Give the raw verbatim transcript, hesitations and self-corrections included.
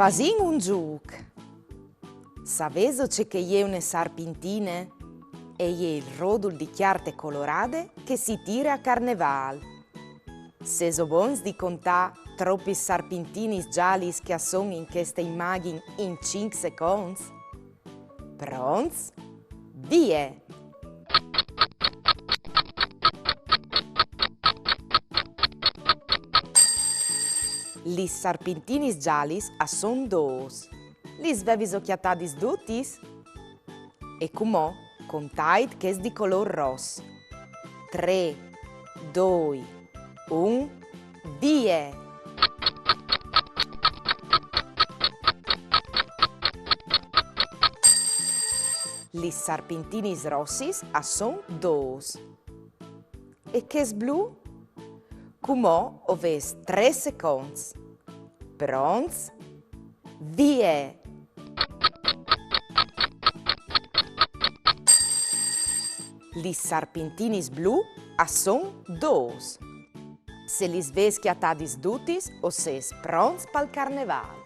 Fasìn un zûc. Savêso ce che e je une sarpintine? E je il rodul di cjarte colorade che si tire a Carnevâl. Sêso bons di contâ tropis sarpintinis zalis che a son in cheste imagjin in cinc seconts? Pronts? Vie! Lis sarpintinis zalis a son dôs. Lis vêso cjatadis dutis? E cumò contait chês di colôr ros. Trê, doi, un, vie! Lis sarpintinis rossis a son dôs. E chês blu? Cumò o vês trê seconts. Pronts? Vie! Lis sarpintinis blu a son dôs. Se lis vês cjatadis dutis, o sês pronts pal Carnevâl.